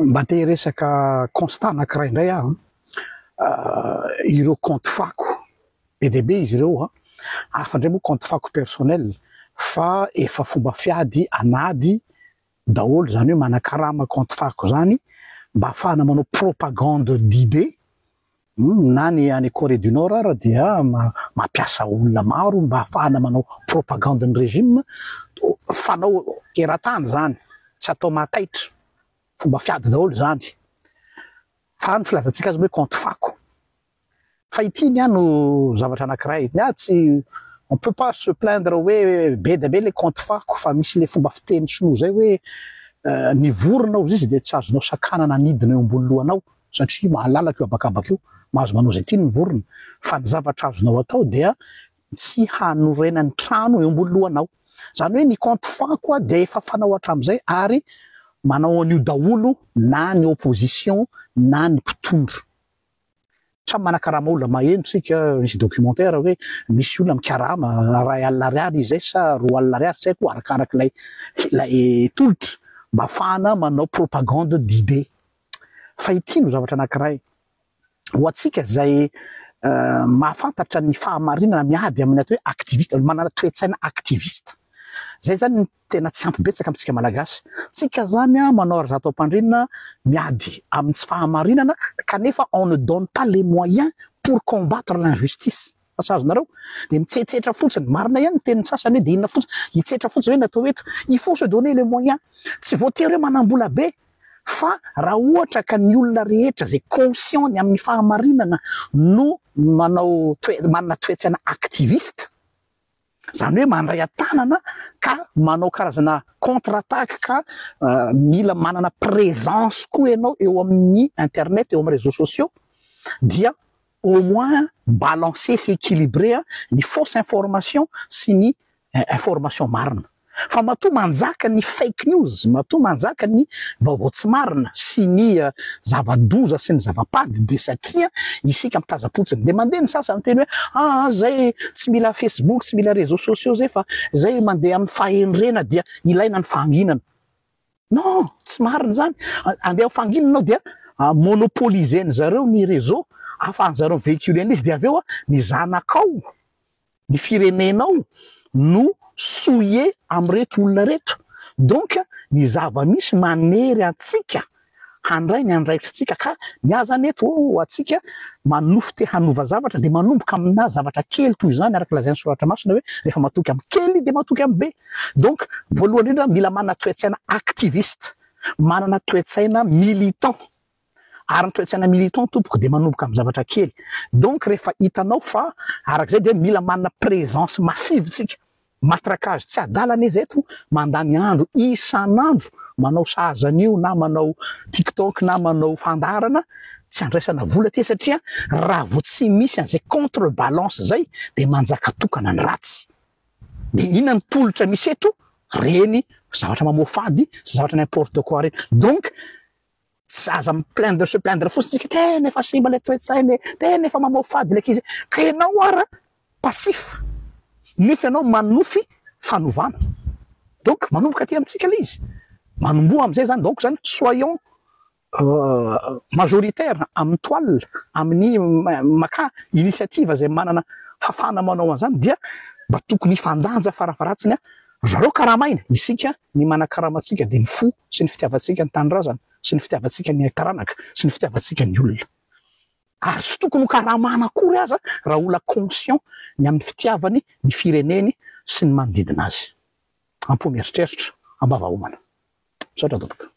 Mba te hiresaka constat anankiray indray aho an, ireo compte fako, be dia be izy ireo an, hafa indray moa compte fako personnel fa efa fomba fiady an'ady daholo izany hoe manakarama compte fako izany mba ahafahana manao propagande d'idées na ny any Corée du Nord ara dia mampiasa olona maro mba ahafahana manao propagande ny régime, fanao eran-tany izany, tsy atao mahataitra, fomba fiady daholo izany, fa ny filazantsika azy moa hoe compte fako. Fa ity ny ahy no zavatra anankiray, ny ahy tsy on peut pas se plaindre hoe be dia be le compte fako fa misy le fomba fiteny sinoa zay hoe ny vorona hozy izy dia tsy azonao sakanana anidina eo ambony lohanao satria mahalalaka io habakabaka io, mahazo manao izay tiany ny vorona fa ny zavatra azonao atao dia tsy hanorenany trano eo ambony lohanao. Izany hoe ny compte fako dia efa fanao hatramin'izay ary manao an'io daholo na ny opposition na ny mpitondra. Samy manakarama olona, maheno tsika misy documentaire hoe misy olona mikarama 1000 ariary izy zay sa 2000 ariary tsy haiko arakarak'ilay ilay tolotra mba afahana manao propagande d'idée. Fa ity no zavatra anankiray ho antsika izay mahafantatra ny fahamarinana miady amin'ny atao hoe activiste, manana toe-tsaina activiste. Zay zany Tena tsy ampy betsaka amintsika Malagasy. Tsika zany an manao ry zato ampandrinina miady amin'ny tsy fahamarinana kanefa on ne donne pas les moyens pour combattre l'injustice. Fa tsy azonareo? Dia mitsetsetra fotsiny. Marina ihany ny tenin'ny sasany hoe dia inona fotsiny? Hitsetra fotsiny ve ny atao eto? Il faut se donner les moyens. Tsy voatery hoe manam-bola be fa raha ohatra ka ny olona rehetra izay conscient ny amin'ny fahamarinana no manao toe- manana toe-tsaina activiste, Izany hoe mandray an-tanana ka manao karazana contre attaque ka mila manana présence koa ianao eo amin'ny internet, eo amin'ny réseaux sociaux dia au moins balancer sy équilibrer ny fausse information sy ny information marina. Fa matoa manjaka ny fake news, matoa manjaka ny vaovao tsy marina sy ny zava-doza sy ny zava-pady dia satria isika mitazam-potsiny. Dia mandeha ny sasany miteny hoe aa zay tsy mila facebook, tsy mila réseaux sociaux zay fa zay mandeha amin'ny fahendrena dia ilaina ny fahanginana. Non, tsy marina izany. Andeha amin'ny fahanginana ianao dia monopoliser-ny zareo ny réseau ahafahan-dry zareo mi-véhiculer an'izy dia avy eo ny zanakao ny firenenao no souiller amin'ireto olona ireto donc ny zava-misy manery antsika handray ny andraikitritsika ka ny ahy zany eto ho antsika manofy te hanova zavatra dia manomboka amina zavatra kely toy izany araka lazain'ny soratra masina hoe rehefa matoky amin'ny kely dia matoky amin'ny be donc voalohany indrindra mila manana toe-tsaina activiste manana toe-tsaina militant Ary ny toe-tsaina militant tompoko dia manomboka amin'ny zavatra kely. Donc rehefa hitanao fa arak'izay dia mila manana présence massive tsika. Matraquage tsy adala anie zay eto mandany andro isan'andro manao sahaza an'io na manao tiktok na manao fandaharana tsy andraisana vola aty satria raha vao tsy misy an'izay contre balance zay dia manjaka tokana ny ratsy. Dia inona ny tolotra misy eto? Reny zavatra mamoafady sy zavatra n'importe quoi reny. Donc Tsy aza mi plaindre se plaindre fotsiny tsika tena efa simba ilay toe-tsaina e, tena efa mamoafady ilay ankizy e, ka ianao ara passif nefa ianao manofy fanovana, donc manomboka aty amintsika ilay izy, manomboha amin'izay zany, donc zany soyons majoritaire amin'ny toile, amin'ny maka initiative izay manana fahafahana manao an'izany dia mba tokony hifandanja farafaharatsiny ry zareo karamaina, isika ny manakarama antsika dia ny fo sy ny fitiavantsika ny tanindrazana sy ny fitiavantsika ny taranaka sy ny fitiavantsika ny olona. Ary tsy tokony ho karamana akory aza raha olona conscient ny amin'ny fitiavany ny fireneny sy ny manodidina azy. Am-po mieritreritra, am-bava homana. Misaotra tompoko.